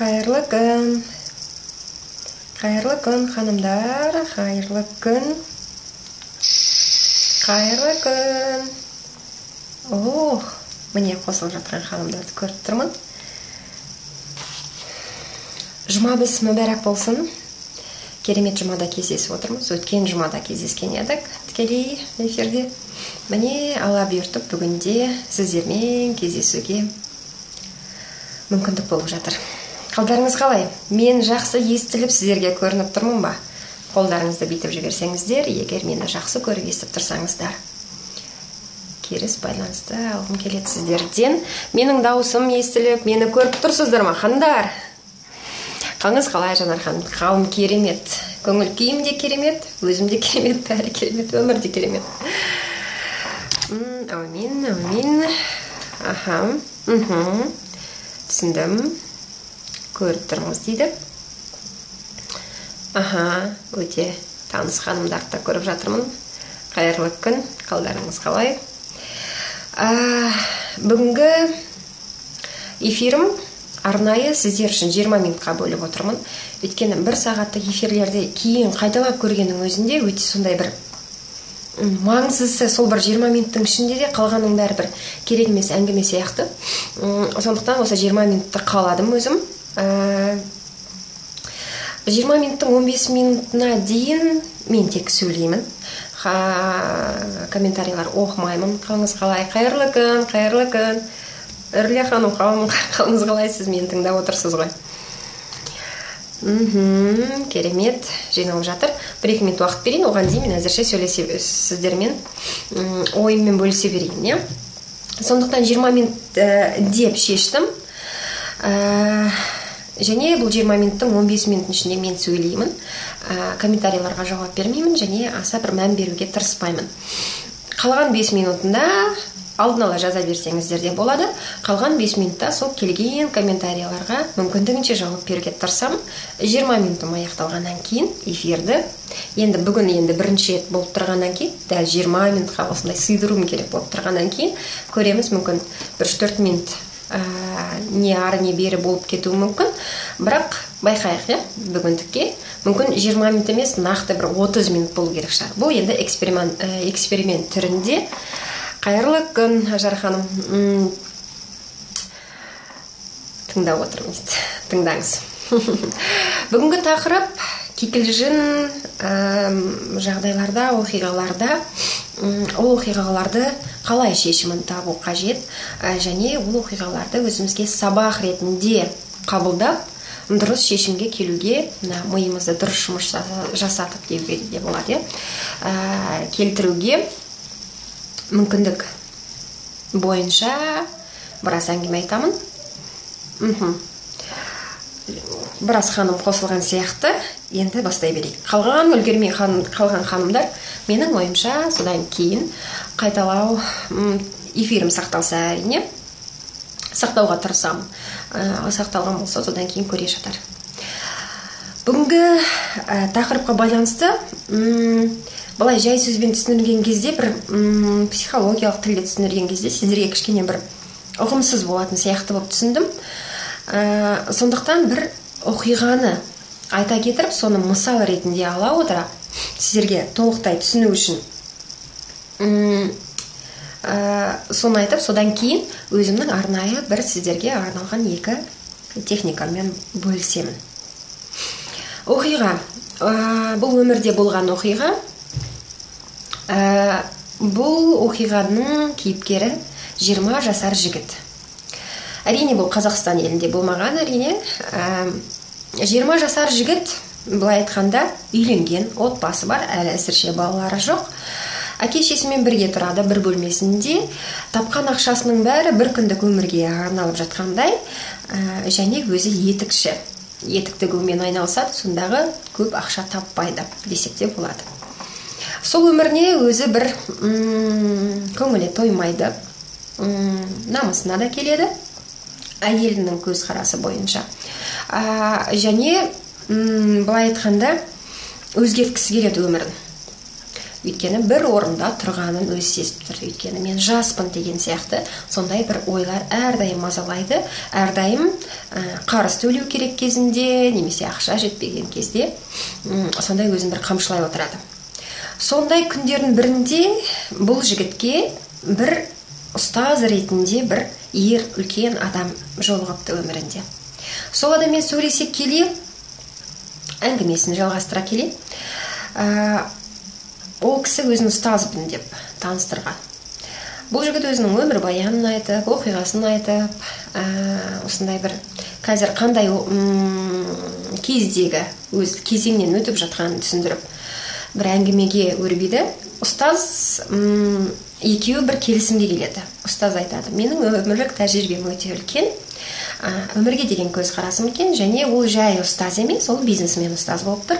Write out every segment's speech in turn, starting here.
Қайырлы күн. Қайырлы күн, ханымдар. Қайырлы күн. Қайырлы күн. Ох, міне қосылып жатқан ханымдарды көріп тұрмын. Жұмамыз мүбәрак болсын. Керемет жұмада кездесіп отырмыз. Өткен жұмада кездескен едік тікелей эфирде. Міне Алла бұйыртып бүгінде сіздермен кездесуге мүмкіндік болып жатыр. Қалдарыңыз қалай? Мен жақсы естіліп сіздерге көрініп тұрмын ба? Қолдарыңызды бүйтіп жіберсеңіздер, егер мені жақсы көріп естіп тұрсаңыздар. Керіс байланысты алғым келеді сіздерден. Менің дауысым естіліп, мені көріп тұрсыздар ма, ханымдар? Қалыңыз қалай, Жанар ханым? Қалым керемет. Көңіл күйім де керемет, өзім де керемет, бәрі керемет, өмір де керемет. Әумин, әумин. Аха, түсіндім. Көріп тұрмыз дейді. Аха, өте таныс ханымдарды да көріп жатырмын. Қайырлы күн, қалдарыңыз қалай? Бүгінгі эфирім арнайы сіздер үшін 20 минутқа бөліп отырмын. Өйткені бір сағаттық эфирлерді кейін қайталап көргеннің өзінде өте сондай бір маңыздысы сол бір 20 минуттың ішінде де қалғанның бәрі бір керек емес әңгіме сияқты. Сондықтан осы 20 минутты қаладым өзім. 20 минуттың 15 минутына дейін мен тек сөйлеймін. Комментарийлер оқымаймын. Қалыңыз қалай? Қайырлы күн, қайырлы күн. Үрле ханым, қалыңыз қалай? Сіз мені тыңдап отырсыз ғой. Керемет, жиналып жатыр. 1-2 минут уақыт берейін, оған дейін мен әзірше сөйлесе сіздермен ойыммен бөлісе берейін, иә. Сондықтан 20 минут деп шештім. Және бұл 20 минуттың 15 минуттың ішінде мен сөйлеймін, комментарийларға жауап бермеймін және аса бір мән беруге тырыспаймын. Қалған 5 минутында алдын ала жаза берсеңіздер де болады. Қалған 5 минутта сол келген комментарийларға мүмкіндігінше жауап беруге тырысамын. 20 минутым аяқталғаннан кейін эфирді, енді бүгін енді бірінші рет болып тұрғаннан кейін, дәл 20 минутқа осындай сыйдыруым керек болып тұрғаннан кейін көреміз, мүмкін 1-4 минут не ары не бері болып кетуі мүмкін. Бірақ байқайық, иә, бүгіндікке мүмкін 20 минут емес, нақты бір 30 минут болу керек шығар. Бұл енді эксперимент түрінде. Қайырлы күн, Ажар ханым. Тыңдап отырмын дейді. Тыңдаңыз. Бүгінгі тақырып кикілжің жағдайларда, оқиғаларда, ол оқиғаларды қалай шешімін табу қажет, және ол оқиғаларды өзімізге сабақ ретінде қабылдап, дұрыс шешімге келуге, мына миымызды дұрыс жұмыс жасатып деуге де болады, иә, келтіруге мүмкіндік бойынша біраз әңгіме айтамын. Біраз ханым қосылған сияқты, енді бастай берейік. Қалған үлгермей қалған ханымдар, менің ойымша, содан кейін қайталау эфирім сақталса әрине, сақтауға тырысамын. Сақталған болса, содан кейін көре жатар. Бүгінгі тақырыпқа байланысты былай жай сөзбен түсіндірген кезде, бір психологиялық тілде түсіндірген кезде сіздерге кішкене бір ұғымсыз болатын сияқты болып түсіндім. Сондықтан бір оқиғаны айта кетіріп, соны мысал ретінде ала отыра, сіздерге толықтай түсіну үшін соны айтып, содан кейін өзімнің арнайы бір сіздерге арналған екі техникамен бөлісемін. Оқиға, бұл өмірде болған оқиға. Бұл оқиғаның кейіпкері 20 жасар жігіт. Әрине, бұл Қазақстан елінде болмаған, әрине. 20 жасар жігіт, былай айтқанда, үйленген, отбасы бар, әлі әзірше балалары жоқ. Әке шешесімен бірге тұрады, бір бөлмесінде. Тапқан ақшасының бәрі бір күндік өмірге арналып жатқандай, және өзі етікші. Етік тігумен айналысады, сондағы көп ақша таппайды десек те болады. Сол өміріне өзі бір көңілі тоймайды, намысына да келеді, әйелінің көзқарасы бойынша. Және былай айтқанда өзгерткісі келеді өмірін. Өйткені бір орында тұрғанын өзі сезіп тұр. Өйткені мен жаспын деген сияқты сондай бір ойлар әрдайым мазалайды. Әрдайым қарыз төлеу керек кезінде, немесе ақша жетпеген кезде сондай өзін бір қамшылай отырады. Сондай күндердің бірінде бұл жігітке бір ұстаз ретінде бір ер үлкен адам жолығыпты өмірінде. Сол адаммен сөйлесе келе, әңгімесін жалғастыра келе, ол кісі өзін ұстазбын деп таныстырған. Бұл жігіт өзінің өмірбаянын айтып, оқиғасын айтып, осындай бір қазір қандай кездегі өз кезеңнен өтіп жатқанын түсіндіріп, бір әңгімеге өрбиді. Ұстаз екеуі бір келісімге келеді. Ұстаз айтады: менің өмірлік тәжірибем өте үлкен, өмірге деген көзқарасым үлкен, және ол жай ұстаз емес, ол бизнесмен ұстаз болып тұр.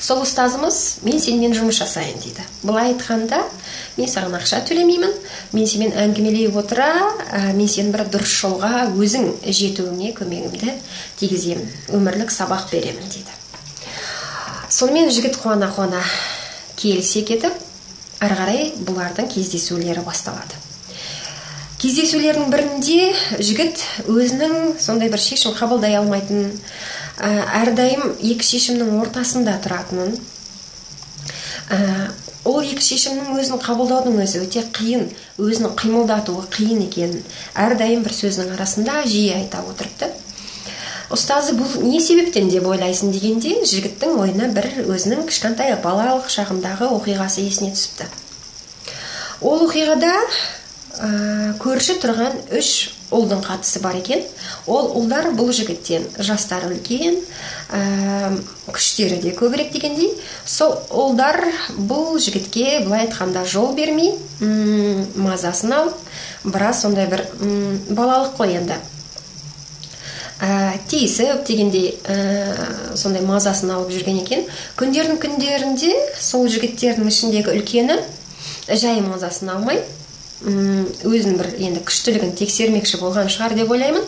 Сол ұстазымыз, мен сенімен жұмыс жасайын дейді. Былай айтқанда, мен саған ақша төлемеймін, мен сенімен әңгімелей отыра, мен сені бір дұрыс жолға өзің жетуіңе көмегімді тигіземін, өмірлік сабақ беремін дейді. Сонымен жігіт қуана-қуана келісе кетіп, ары қарай бұлардың кездесулері басталады. Кездесулердің бірінде жігіт өзінің сондай бір шешім қабылдай алмайтын, әрдайым екі шешімнің ортасында тұратынын, ол екі шешімнің өзін қабылдаудың өзі өте қиын, өзін қимылдатуы қиын екенін әрдайым бір сөзінің арасында жиі айта отырыпты. Ұстазы бұл не себептен деп ойлайсың дегенде, жігіттің ойына бір өзінің кішкентай балалық шағындағы оқиғасы есіне түсіпті. Ол оқиғада көрші тұрған үш ұлдың қатысы бар екен. Ол ұлдар бұл жігіттен жастары үлкен, күштері де көбірек дегендей. Сол ұлдар бұл жігітке былай айтқанда жол бермей, мазасын алып, біраз сондай бір балалық қой енді, тиісіп дегендей, сондай мазасын алып жүрген екен. Күндердің күндерінде сол жігіттердің ішіндегі үлкені жай мазасын алмай, өзін бір енді күштілігін тексермекші болған шығар деп ойлаймын,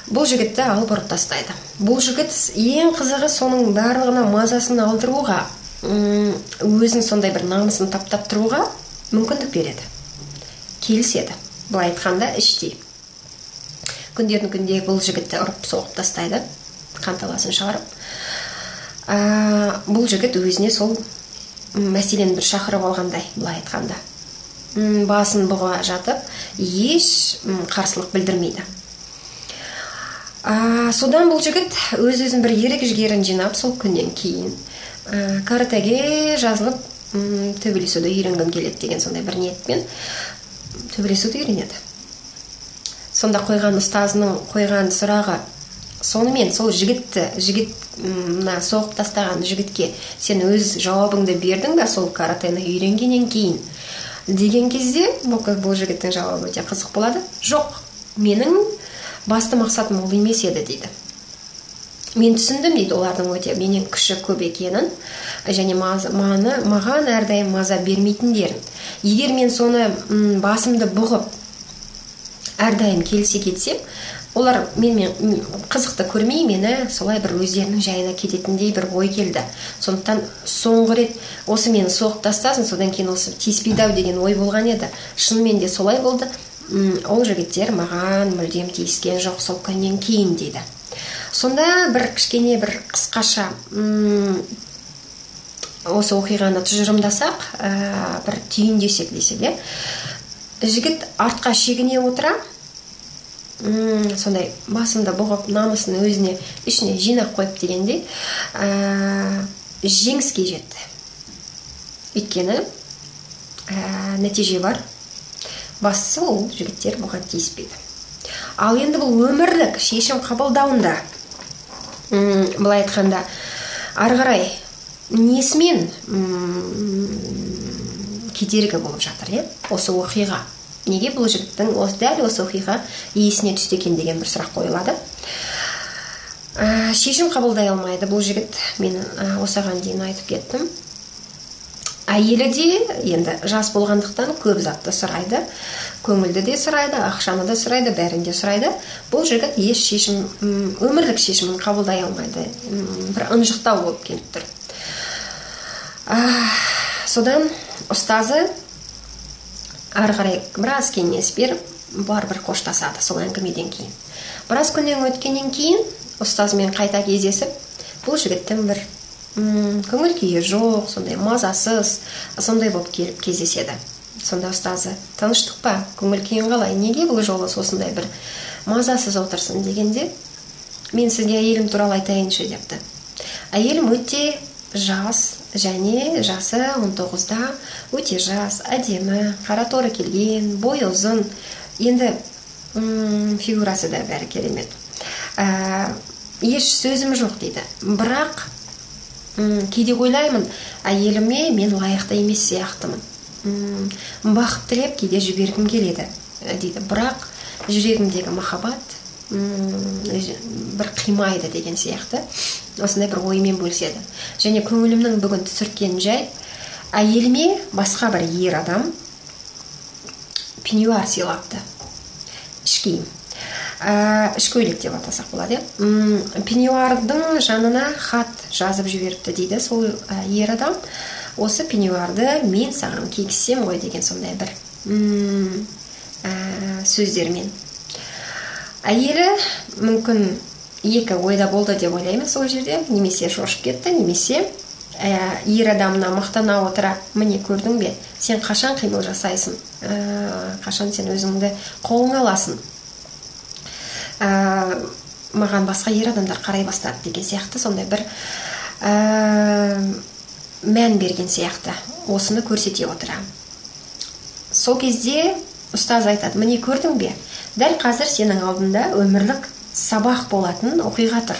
бұл жігітті алып ұрып тастайды. Бұл жігіт ең қызығы соның барлығына мазасын алдыруға, өзін сондай бір намысын таптап тұруға мүмкіндік береді, келіседі. Былай айтқанда іштей. Күндердің күнде бұл жігітті ұрып соғып тастайды, қанталасын шығарып. Бұл жігіт өзіне сол мәселені бір шақырып алғандай, былай айтқанда, басын бұға жатып, еш қарсылық білдірмейді. Содан бұл жігіт өз-өзін бір ерік жігерін жинап, сол күннен кейін каратэге жазылып, төбелесуді үйренгім келеді деген сондай бір ниетпен төбелесуді үйренеді. Сонда қойған ұстазының қойған сұрағы, сонымен сол жігітті, жігіт мына соғып тастаған жігітке сен өз жауабыңды бердің бе сол каратэні үйренгеннен кейін деген кезде, бұл жігіттің жауабы өте қызық болады. Жоқ, менің басты мақсатым ол емес еді дейді. Мен түсіндім дейді, олардың өте менен күші көп екенін және маған әрдайым маза бермейтіндерін. Егер мен соны басымды бұғып әрдайым келісе кетсем, олар менімен қызықты көрмей, мені солай бір өздерінің жайына кететіндей бір ой келді. Сондықтан соңғы рет осы мені соғып тастасын, содан кейін осы тиіспейді ау деген ой болған еді. Шынымен де солай болды. Ол жігіттер маған мүлдем тиіскен жоқ сол күннен кейін дейді. Сонда бір кішкене бір қысқаша осы оқиғаны тұжырымдасақ, бір түйіндесек десек, жігіт артқа шегіне отыра, сондай басында бұғып, намысын өзіне ішіне жинап қойып дегендей, жеңіске жетті. Өйткені нәтиже бар. Бастысы ол жігіттер бұған тиіспейді. Ал енді бұл өмірлік шешім қабылдауында, былай айтқанда, ары қарай несімен кедергі болып жатыр, осы оқиға? Неге бұл жігіттің дәл осы оқиға есіне түсті екен деген бір сұрақ қойылады. Шешім қабылдай алмайды бұл жігіт. Мен осыған дейін айтып кеттім. Әйелі де енді жас болғандықтан көп затты сұрайды, көңілді де сұрайды, ақшаны да сұрайды, бәрін де сұрайды. Бұл жігіт еш шешім, өмірлік шешімін қабылдай алмайды. Бір ынжықтау болып келіп тұр. Содан ұстазы ары қарай біраз кеңес беріп, бұлар бір қоштасады сол әңгімеден кейін. Біраз күннен өткеннен кейін ұстазымен қайта кездесіп, бұл жігіттің бір көңіл күйі жоқ, сондай мазасыз, сондай болып келіп кездеседі. Сонда ұстазы: "Тыныштық па, көңіл күйің қалай, неге бұл жолы осындай бір мазасыз отырсың?" дегенде, "Мен сізге әйелім туралы айтайыншы", – депті. "Әйелім өте жас, және жасы 19-да, өте жас, әдемі, қара торы келген, бойы ұзын, енді фигурасы да бәрі керемет. Еш сөзім жоқ", – дейді. "Бірақ кейде ойлаймын, әйеліме мен лайықты емес сияқтымын. Бақыт тілеп кейде жібергім келеді", – дейді. "Бірақ жүрегімдегі махаббат бір қимайды" деген сияқты осындай бір оймен бөліседі. "Және көңілімнің бүгін түсірткен жай, әйеліме басқа бір ер адам пеньюар сыйлапты, іш киім, іш көйлек деп атасақ болады, иә. Пеньюардың жанына хат жазып жіберіпті", – дейді. Сол ер адам "Осы пеньюарды мен саған кигізсем ғой" деген сондай бір сөздермен. Әйелі мүмкін екі ойда болды деп ойлаймын сол жерде: немесе шошып кетті, немесе ер адамына мақтана отыра, "Міне, көрдің бе, сен қашан қимыл жасайсың, қашан сен өзіңді қолыңа аласың, маған басқа ер адамдар қарай бастады" деген сияқты сондай бір мән берген сияқты осыны көрсете отыра. Сол кезде ұстаз айтады: "Міне, көрдің бе, дәл қазір сенің алдында өмірлік сабақ болатын оқиға тұр.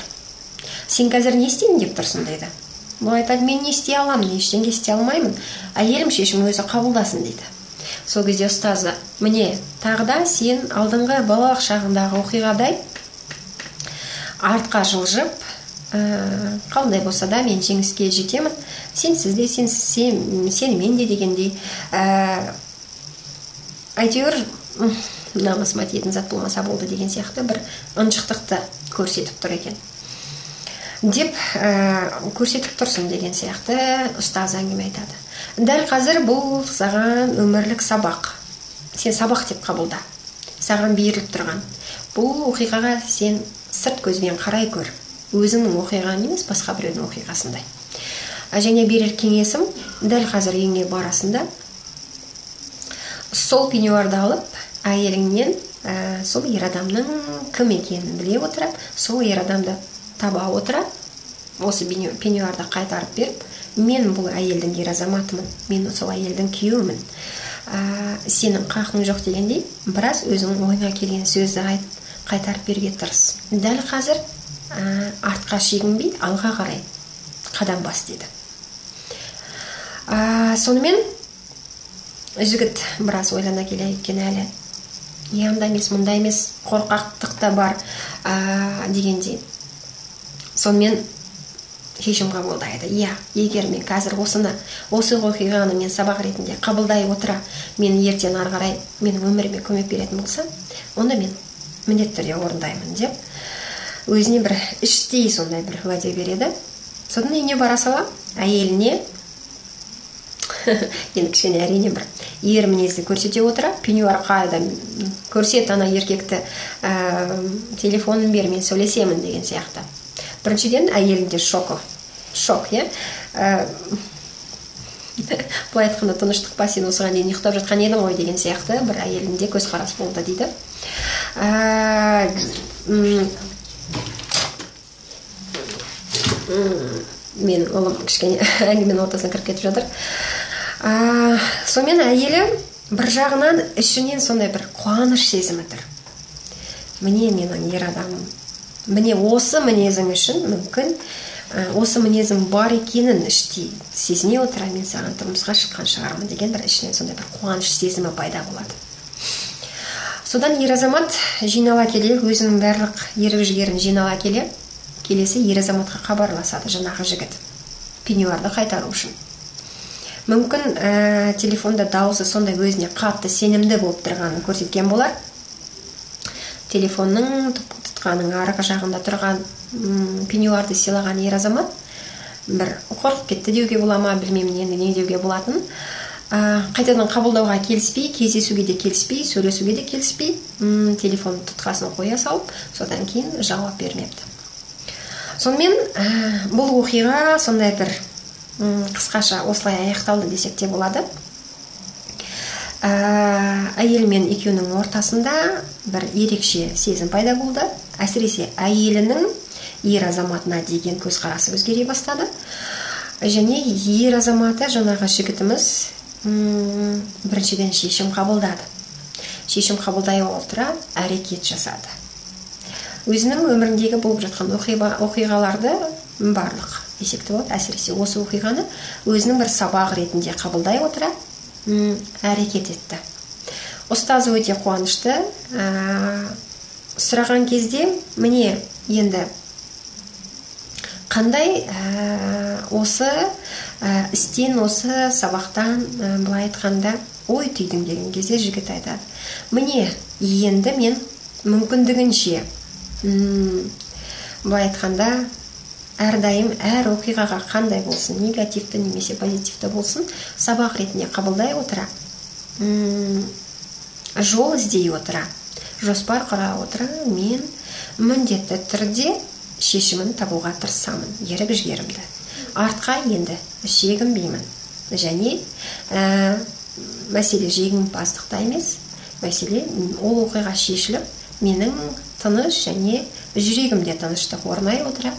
Сен қазір не істеймін деп тұрсың?" – дейді. Бұл айтады: "Мен не істей аламын? Ештеңе істей алмаймын, әйелім шешім өзі қабылдасын", – дейді. Сол кезде ұстазы: "Міне, тағы да сен алдыңғы балалық шағындағы оқиғадай артқа жылжып, қандай болса да мен жеңіске жетемін, сенсіз де, сенімен де дегендей, әйтеуір намысыма тиетін зат болмаса болды деген сияқты бір ынжықтықты көрсетіп тұр екен деп көрсетіп тұрсың" деген сияқты ұстаз әңгіме айтады. "Дәл қазір бұл саған өмірлік сабақ, сен сабақ деп қабылда. Саған беріліп тұрған бұл оқиғаға сен сырт көзбен қарай көр, өзіңнің оқиғаң емес, басқа біреудің оқиғасындай. Және берер кеңесім: дәл қазір үйіңе барасың да, сол пеньюарды алып, әйеліңнен сол ер адамның кім екенін біле отырып, сол ер адамды таба отыра, осы пеньюарды қайтарып беріп, мен бұл әйелдің ер азаматымын, мен сол әйелдің күйеуімін, сенің қақың жоқ дегендей, біраз өзіңнің ойыңа келген сөзді айтып, қайтарып беруге тырыс. Дәл қазір артқа шегінбей, алға қарай қадам бас", – дейді. Сонымен жігіт біраз ойлана келе, өйткені әлі анда емес, мұнда емес, қорқақтық та бар дегендей, сонымен шешім қабылдайды: "Иә, егер мен қазір осы оқиғаны мен сабақ ретінде қабылдай отыра, мен ертең ары қарай менің өміріме көмек беретін болса, онда мен міндетті түрде орындаймын", – деп өзіне бір іштей сондай бір уәде береді. Содан үйіне бара сала әйеліне енді кішкене, әрине, бір ер мінезді көрсете отыра: "Пеньюар қайда? Көрсет ана еркекті, телефонын бер, мен сөйлесемін", – деген сияқты. Біріншіден, әйелінде шок, иә, былай айтқанда, "Тыныштық па, сен осыған дейін ұйықтап жатқан едің ғой" деген сияқты бір әйелінде көзқарас болды дейді. Менің ұлым кішкене әңгіменің ортасына кіріп кетіп жатыр. Сонымен әйелі бір жағынан ішінен сондай бір қуаныш сезімі тұр: "Міне, менің ер адамым, міне, осы мінезің үшін, мүмкін осы мінезім бар екенін іштей сезіне отыра, мен саған тұрмысқа шыққан шығармын" деген бір ішінен сондай бір қуаныш сезімі пайда болады. Содан ер азамат жинала келе, өзінің барлық ерік жігерін жинала келе, келесі ер азаматқа хабарласады жаңағы жігіт пеньюарды қайтару үшін. Мүмкін телефонда дауысы сондай өзіне қатты сенімді болып тұрғанын көрсеткен болар. Телефонның тұтқаның арғы жағында тұрған пеньюарды сыйлаған ер азамат Бір қорқып кетті деуге бола ма, білмеймін енді не деуге болатын. Қайтадан қабылдауға келіспей, кездесуге де келіспей, сөйлесуге де келіспей, телефон тұтқасын қоя салып, содан кейін жауап бермепті. Сонымен бұл оқиға сондай бір қысқаша осылай аяқталды десек те болады. Әйел мен екеуінің ортасында бір ерекше сезім пайда болды. Әсіресе әйелінің ер азаматына деген көзқарасы өзгере бастады. Және ер азаматы, жаңағы жігітіміз, біріншіден шешім қабылдады. Шешім қабылдай отыра әрекет жасады. Өзінің өміріндегі болып жатқан оқиғаларды барлық десек те болады, әсіресе осы оқиғаны өзінің бір сабақ ретінде қабылдай отыра әрекет етті. Ұстазы өте қуанышты. Сұраған кезде, міне енді қандай осы істен, осы сабақтан, былай айтқанда, ой түйдің деген кезде жігіт айтады: міне енді мен мүмкіндігінше, былай айтқанда, әрдайым әр оқиғаға қандай болсын, негативті немесе позитивті болсын, сабақ ретінде қабылдай отыра, жол іздей отыра, жоспар құра отыра, мен міндетті түрде шешімін табуға тырысамын, ерік жігерімді артқа енді шегінбеймін. Және мәселе жеңімпаздықта емес, мәселе ол оқиға шешіліп, менің тыныш және жүрегімде тыныштық орнай отыра,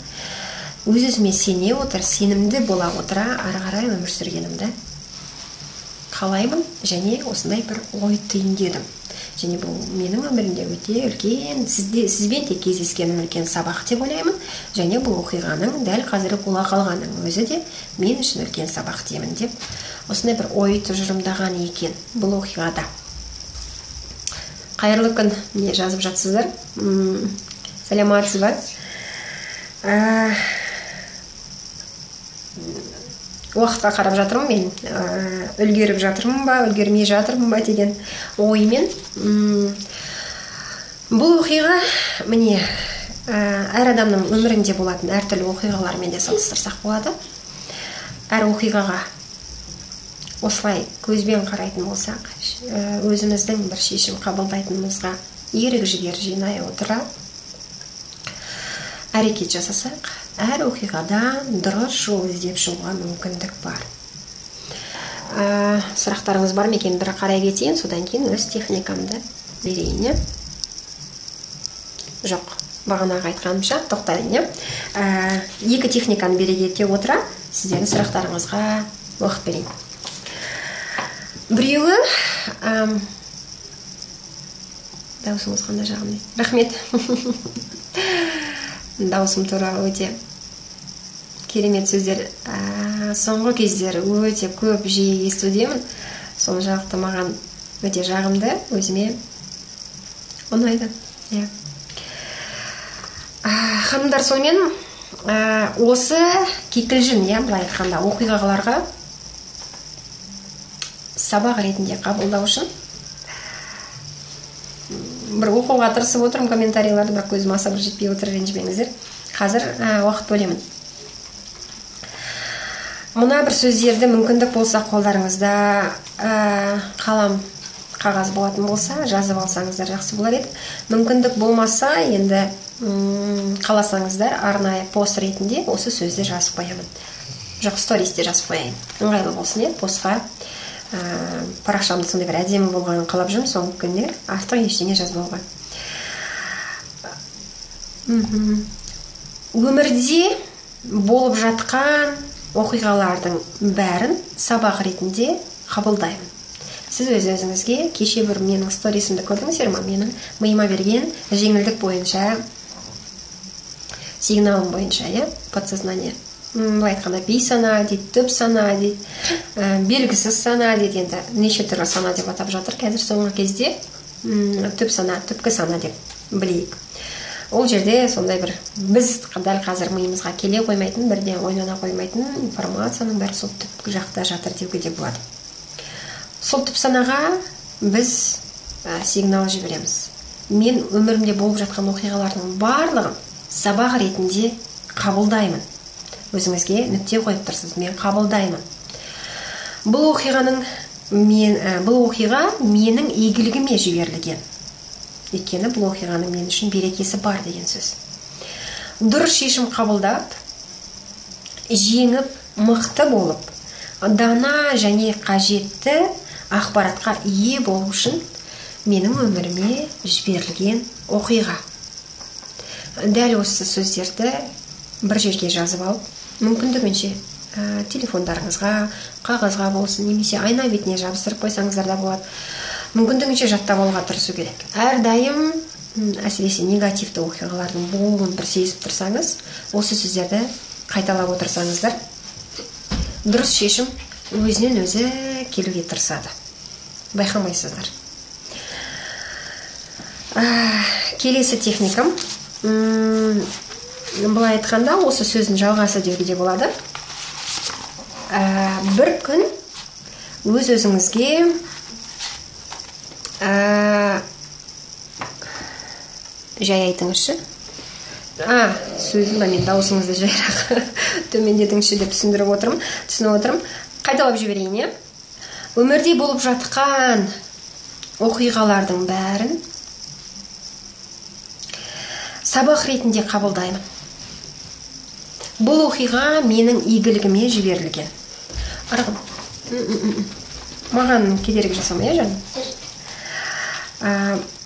өз-өзіме сене отыра, сенімді бола отыра ары қарай өмір сүргенімді қалаймын. Және осындай бір ой түйіндедім. Және бұл менің өмірімде өте үлкен, сізбен де кездескенім үлкен сабақ деп ойлаймын. Және бұл оқиғаның дәл қазір бола қалғанның өзі де мен үшін үлкен сабақ деймін деп осындай бір ой тұжырымдаған екен бұл оқиғада. Қайырлы күн, не жазып жатсыздар? Сәлеметсіз ба? Уақытқа қарап жатырмын мен, үлгеріп жатырмын ба, үлгермей жатырмын ба деген оймен. Бұл оқиға міне әр адамның өмірінде болатын әртүрлі оқиғалармен де салыстырсақ болады. Әр оқиғаға осылай көзбен қарайтын болсақ, өзіміздің бір шешім қабылдайтынымызға ерік жігер жинай отыра әрекет жасасақ, әр оқиғадан дұрыс жол іздеп шығуға мүмкіндік бар. Сұрақтарыңыз бар ма екен, бір қарай кетейін, содан кейін өз техникамды берейін. Жоқ, бағанағы айтқанымша тоқтайын. Екі техниканы бере кете отыра сіздердің сұрақтарыңызға уақыт берейін. Біреуі, дауысыңыз қандай жағымды. Рахмет. Дауысым туралы өте керемет сөздер соңғы кездері өте көп жиі естудемін. Сол жақты маған өте жағымды, өзіме ұнайды. Иә. Ханымдар, сонымен осы кикілжің, иә, былай айтқанда, оқиғаларға сабақ ретінде қабылдау үшін бір оқуға тырысып отырмын комментарийларды, бірақ көзім аса бір жетпей отыр, ренжімеңіздер. Қазір уақыт бөлемін. Мына бір сөздерді мүмкіндік болса қолдарыңызда қалам, қағаз болатын болса, жазып алсаңыздар жақсы болар еді. Мүмкіндік болмаса, енді қаласаңыздар арнайы пост ретінде осы сөзді жазып қоямын. Жоқ, стористе жазып қояйын. Ыңғайлы болсын, постқа. Парақшамды сондай бір әдемі болғанын қалап жүрмін соңғы күнде, артық ештеңе жазбауға. Өмірде болып жатқан оқиғалардың бәрін сабақ ретінде қабылдаймын. Сіз өз-өзіңізге кеше бір менің сторисімді көрдіңіздер ма? Менің миыма берген жеңілдік бойынша, сигналым бойынша, иә, подсознание. Былай айтқанда, бейсана дейді, түп сана дейді, белгісіз сана дейді, енді неше түрлі сана деп атап жатыр қазір соңғы кезде. Түп сана, түпкі сана деп білейік. Ол жерде сондай бір біз дәл қазір миымызға келе қоймайтын, бірден ойлана қоймайтын информацияның бәрі сол түпкі жақта жатыр деуге де болады. Сол түп санаға біз сигнал жібереміз. Мен өмірімде болып жатқан оқиғалардың барлығын сабақ ретінде қабылдаймын. Өзіңізге нүкте қойып тұрсыз. Мен қабылдаймын. Бұл оқиға менің игілігіме жіберілген. Өйткені бұл оқиғаның мен үшін берекесі бар деген сөз. Дұрыс шешім қабылдап, жеңіп, мықты болып, дана және қажетті ақпаратқа ие болу үшін менің өміріме жіберілген оқиға. Дәл осы сөздерді бір жерге жазып алып, мүмкіндігінше телефондарыңызға, қағазға болсын, немесе айна бетіне жабыстырып қойсаңыздар да болады. Мүмкіндігінше жаттап алуға тырысу керек. Әрдайым, әсіресе негативті оқиғалардың болуын бір сезіп тұрсаңыз, осы сөздерді қайталап отырсаңыздар, дұрыс шешім өзінен өзі келуге тырысады. Байқамайсыздар. Келесі техникам, былай айтқанда, осы сөздің жалғасы деуге де болады. Бір күн өз өзіңізге жай айтыңызшы. Сөзім ба, мен дауысыңызды жайырақ төмендетіңізші деп түсіндіріп отырмын, түсініп отырмын. Қайталап жіберейін, иә? Өмірде болып жатқан оқиғалардың бәрін сабақ ретінде қабылдаймын. Бұл оқиға менің игілігіме жіберілген. Арғын, маған кедергі жасама, иә, жаным?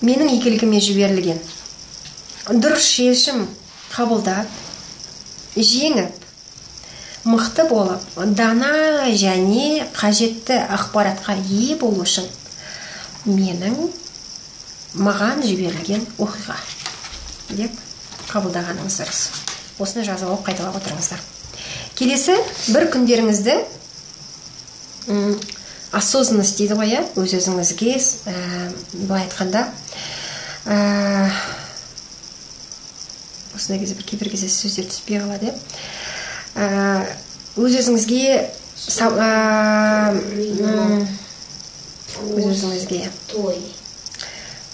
Менің игілігіме жіберілген. Дұрыс шешім қабылдап, жеңіп, мықты болып, дана және қажетті ақпаратқа ие болу үшін менің маған жіберілген оқиға деп қабылдағаныңыз дұрыс. Осыны жазып алып қайталап отырыңыздар. Келесі бір күндеріңізді осознанность дейді ғой, өз өзіңізге, былай айтқанда, осындай кезде бір кейбір кезде сөздер түспей қалады, өз өзіңізге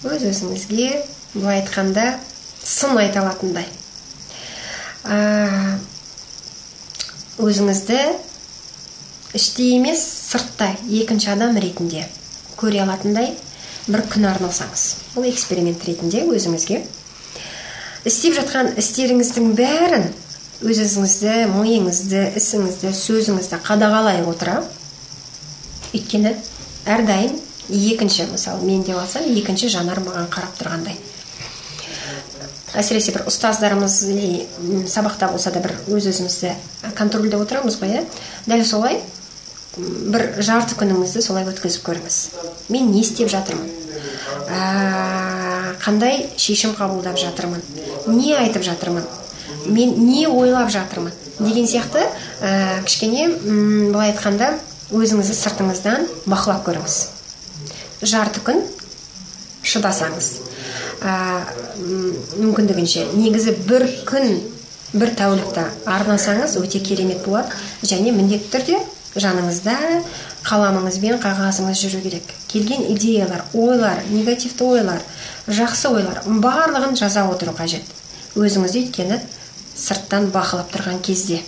өз өзіңізге былай айтқанда сын айта алатындай, өзіңізді іште емес, сыртта екінші адам ретінде көре алатындай бір күн арналсаңыз. Бұл эксперимент ретінде өзіңізге істеп жатқан істеріңіздің бәрін, өз өзіңізді, миыңызды, ісіңізді, сөзіңізді қадағалай отыра. Өйткені әрдайым екінші, мысалы мен деп алсам, екінші жанар маған қарап тұрғандай. Әсіресе бір ұстаздарымыз сабақта болса да бір өз өзімізді контрольде отырамыз ғой, иә? Дәл солай бір жарты күніңізді солай өткізіп көріңіз. Мен не істеп жатырмын? Қандай шешім қабылдап жатырмын? Не айтып жатырмын? Мен не ойлап жатырмын? Деген сияқты кішкене, былай айтқанда, өзіңізді сыртыңыздан бақылап көріңіз. Жарты күн шыдасаңыз, мүмкіндігінше негізі бір күн, бір тәулікті арнасаңыз өте керемет болады. Және міндетті түрде жаныңызда қаламыңыз бен қағазыңыз жүру керек. Келген идеялар, ойлар, негативті ойлар, жақсы ойлар, барлығын жаза отыру қажет. Өзіңізді өйткені сырттан бақылап тұрған кезде.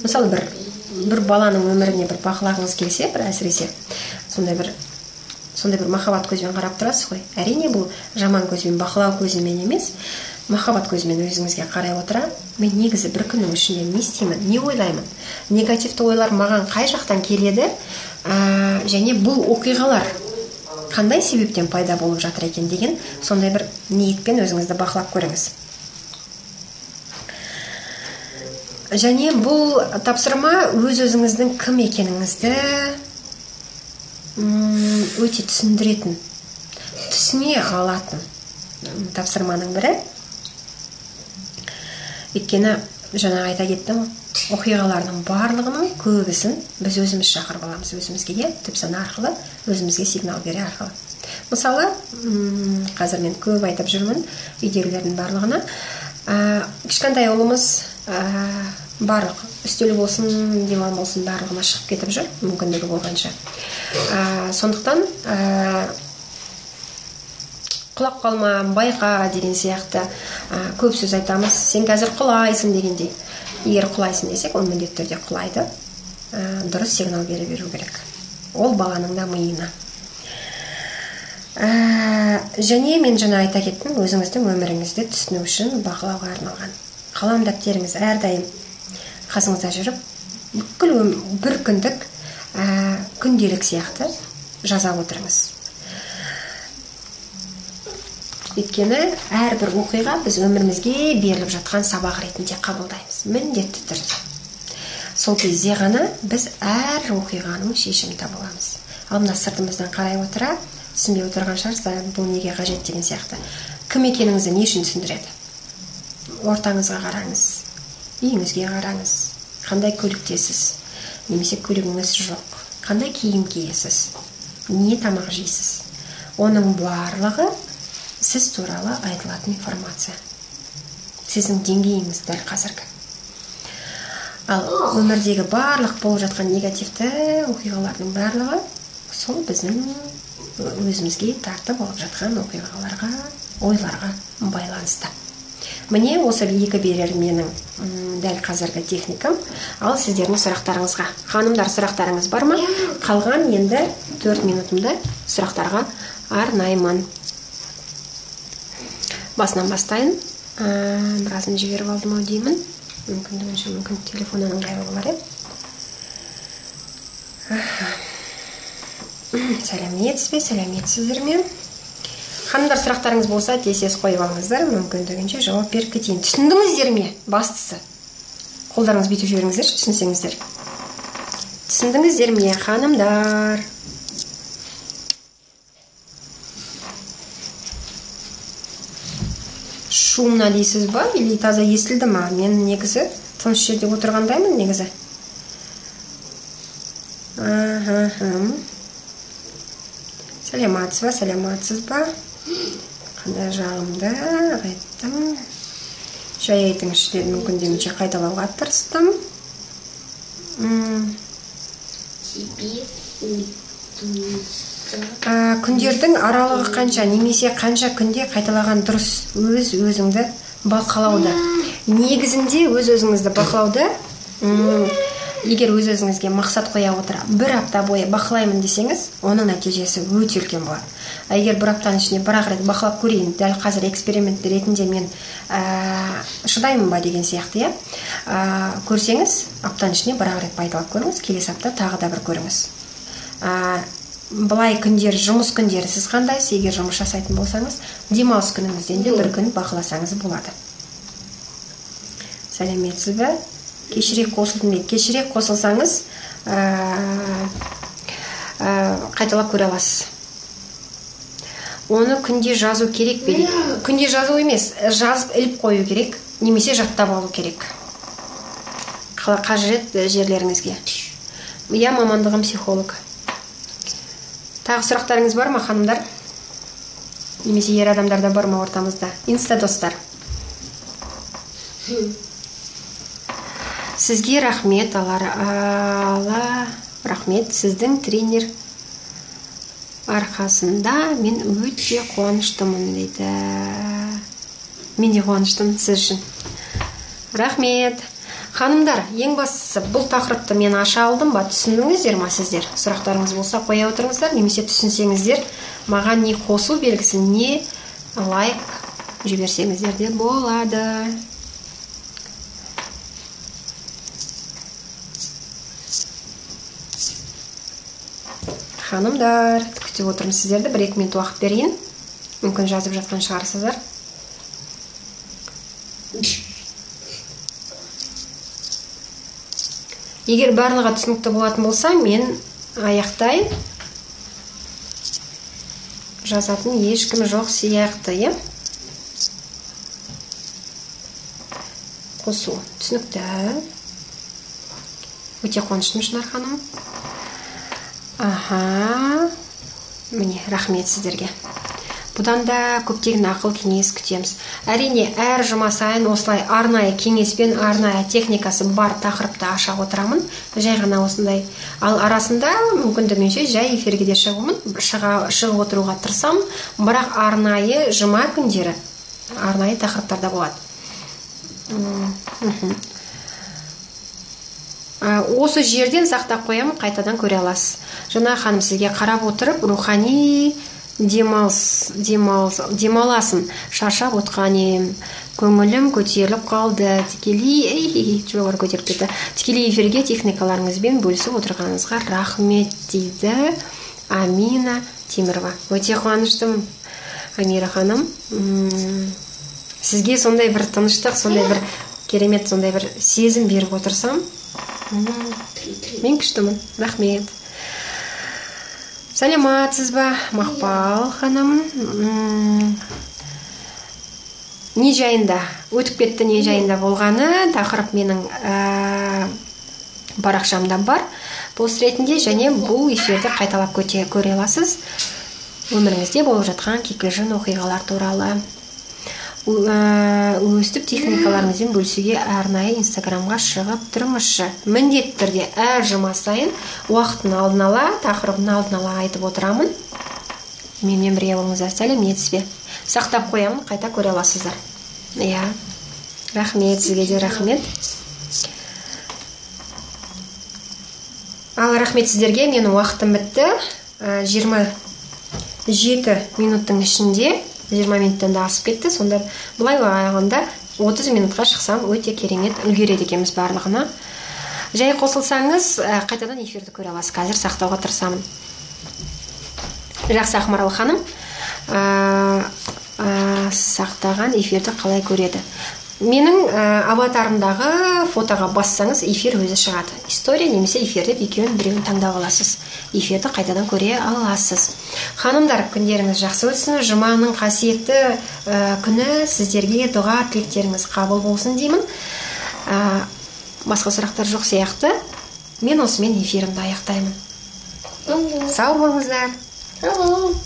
Мысалы бір баланың өміріне бір бақылағыңыз келсе, бір әсіресе сондай бір махаббат көзбен қарап тұрасыз ғой. Әрине бұл жаман көзбен, бақылау көзімен емес, махаббат көзімен өзіңізге қарай отыра, мен негізі бір күннің ішінде не істеймін, не ойлаймын, негативті ойлар маған қай жақтан келеді, және бұл оқиғалар қандай себептен пайда болып жатыр екен деген сондай бір ниетпен өзіңізді бақылап көріңіз. Және бұл тапсырма өз өзіңіздің кім екеніңізді өте түсіндіретін, түсіне алатын тапсырманың бірі. Өйткені жаңа айта кеттім, оқиғалардың барлығының көбісін біз өзіміз шақырып аламыз, өзімізге, иә, түпсана арқылы, өзімізге сигнал бере арқылы. Мысалы, қазір мен көп айтып жүрмін үйдегілердің барлығына. Кішкентай ұлымыз барлық үстел болсын, диван болсын, барлығына шығып кетіп жүр, мүмкіндігі болғанша. Сондықтан құлап қалма, байқа деген сияқты көп сөз айтамыз. Сен қазір құлайсың дегендей. Егер құлайсың десек, ол міндетті түрде құлайды. Дұрыс сигнал бере беру керек. Ол баланың да миына. Және мен жаңа айта кеттім, өзіңіздің өміріңізді түсіну үшін бақылауға арналған. Қалам дәптеріңіз әрдайым қасыңызда жүріп, бүкіл бір күндік күнделік сияқты жаза отырыңыз. Өйткені әрбір оқиға біз өмірімізге беріліп жатқан сабақ ретінде қабылдаймыз. Міндетті түрде. Сол кезде ғана біз әр оқиғаның шешімін таба аламыз. Ал мына сыртымыздан қарай отыра, түсінбей отырған шығарсыз, бұл неге қажет деген сияқты. Кім екеніңізді не үшін түсіндіреді? Ортаңызға қараңыз, үйіңізге қараңыз, қандай көліктесіз, немесе көлігіңіз жоқ, қандай киім киесіз, не тамақ жейсіз. Оның барлығы сіз туралы айтылатын информация. Сіздің деңгейіңіз дәл қазіргі. Ал өмірдегі барлық болып жатқан негативті оқиғалардың барлығы сол біздің өзімізге тартып алып жатқан оқиғаларға, ойларға байланысты. Міне осы екі берер менің дәл қазіргі техникам. Ал сіздердің сұрақтарыңызға. Ханымдар, сұрақтарыңыз бар ма? Қалған енді 4 минутымды сұрақтарға арнаймын. Басынан бастайын. Біразын жіберіп алдым ау деймін. Мүмкіндігінше, мүмкін телефоннан ыңғайлы болар, Сәлеметсіз бе, сәлеметсіздер ме? Ханымдар, сұрақтарыңыз болса, тез-тез қойып алыңыздар, мүмкіндігінше жауап беріп кетейін. Түсіндіңіздер ме? Бастысы. Қолдарыңыз бүйтіп жіберіңіздерші, түсінсеңіздер. Түсіндіңіздер ме, ханымдар? Шумно дейсіз ба, или таза естілді ма? Мен негізі тыныш жерде отырғандаймын негізі. Сәлематсыз ба, сәлематсыз ба? Қандай жағымды айттым. Жай айтыңызшы дедім, мүмкіндігінше қайталауға тырыстым. Күндердің аралығы қанша, немесе қанша күнде қайталаған дұрыс өз өзіңді бақылауда. Негізінде өз өзіңізді бақылауда, егер өз өзіңізге мақсат қоя отыра, бір апта бойы бақылаймын десеңіз, оның нәтижесі өте үлкен болады. Егер бір аптаның ішінде бір-ақ рет бақылап көрейін, дәл қазір эксперимент ретінде мен шыдаймын ба деген сияқты, көрсеңіз, аптаның ішінде бір-ақ рет пайдалап көріңіз, келесі апта тағы да бір көріңіз. Былай күндер, жұмыс күндері сіз қандайсыз, егер жұмыс жасайтын болсаңыз, демалыс күніңізден де бір күн бақыласаңыз болады. Сәлеметсіз бе? Кешірек қосылдым дейді. Кешірек қосылсаңыз, қайталап көре аласыз. Оны күнде жазу керек пе дейді. Күнде жазу емес, жазып іліп қою керек, немесе жаттап алу керек. Қажет жерлеріңізге. Я мамандығым психолог. Тағы сұрақтарыңыз бар ма, ханымдар? Немесе ер адамдар да бар ма ортамызда? Инста достар. Сізге рахмет, алла рахмет. Сіздің тренер арқасында мен өте қуаныштымын дейді. Мен де қуаныштымын сіз үшін. Рахмет. Ханымдар, ең бастысы бұл тақырыпты мен аша алдым ба, түсіндіңіздер ма сіздер? Сұрақтарыңыз болса қоя отырыңыздар, немесе түсінсеңіздер, маған не қосу белгісі, не лайк жіберсеңіздер де болады. Ханымдар, күтіп отырмын сіздерді, 1-2 минут уақыт берейін. Мүмкін жазып жатқан шығарсыздар. Егер барлығы түсінікті болатын болса, мен аяқтайын. Жазатын ешкім жоқ сияқты, иә? Қосу. Түсінікті. Өте қуаныштымын, Шынар ханым. Аха. Міне, рахмет сіздерге. Бұдан да көптеген ақыл кеңес күтеміз. Әрине, әр жұма сайын осылай арнайы кеңеспен, арнайы техникасы бар тақырыпты аша отырамын. Жай ғана осындай. Ал арасында мүмкіндігінше жай эфирге де шығуымын, шығып отыруға тырысамын. Бірақ арнайы жұма күндері арнайы тақырыптарда болады. Осы жерден сақтап қоямын, қайтадан көре аласыз. Жаңа ханым, сізге қарап отырып рухани демаласын, шаршап отқан ем, көңілім көтеріліп қалды. Тікелей жоғары көтеріп кетті. Тікелей эфирге техникаларыңызбен бөлісіп отырғаныңызға рахмет, дейді Амина Темірова. Өте қуаныштымын, Амира ханым. Сізге сондай бір тыныштық, сондай бір керемет, сондай бір сезім беріп отырсам, мен күштімін. Рахмет. Саламатсыз ба, Мақпал ханым? Не жайында өтіп кетті, не жайында болғаны тақырып менің парақшамда бар пост ретінде, және бұл эфирді қайталап көре аласыз. Өміріңізде болып жатқан кикілжің оқиғалар туралы. Өстіп техникаларыңызбен бөлісуге арнайы Инстаграмға шығып тұрыңызшы. Міндетті түрде әр жұма сайын уақытын алдын ала, тақырыбын алдын ала айтып отырамын. Менімен бірге болыңыздар. Сәлеметсіз бе? Сақтап қоямын, қайта көре аласыздар. Иә. Рахмет, сізге де рахмет. Ал рахмет сіздерге, менің уақытым бітті. 27 минуттың ішінде 20 минуттан да асып кетті. Сонда былай алғанда 30 минутқа шықсам өте керемет үлгереді екенбіз барлығына. Жай қосылсаңыз, қайтадан эфирді көре аласыз. Қазір сақтауға тырысамын. Жақсы, Ақмарал ханым, сақтаған эфирді қалай көреді? Менің аватарымдағы фотоға бассаңыз, эфир өзі шығады. История немесе эфир деп екеуін біреуін таңдап аласыз. Эфирді қайтадан көре аласыз. Ханымдар, күндеріңіз жақсы өтсін. Жұманың қасиетті күні сіздерге дұға тілектеріңіз қабыл болсын деймін. Басқа сұрақтар жоқ сияқты. Мен осымен эфирімді аяқтаймын. Сау болыңыздар. Сау.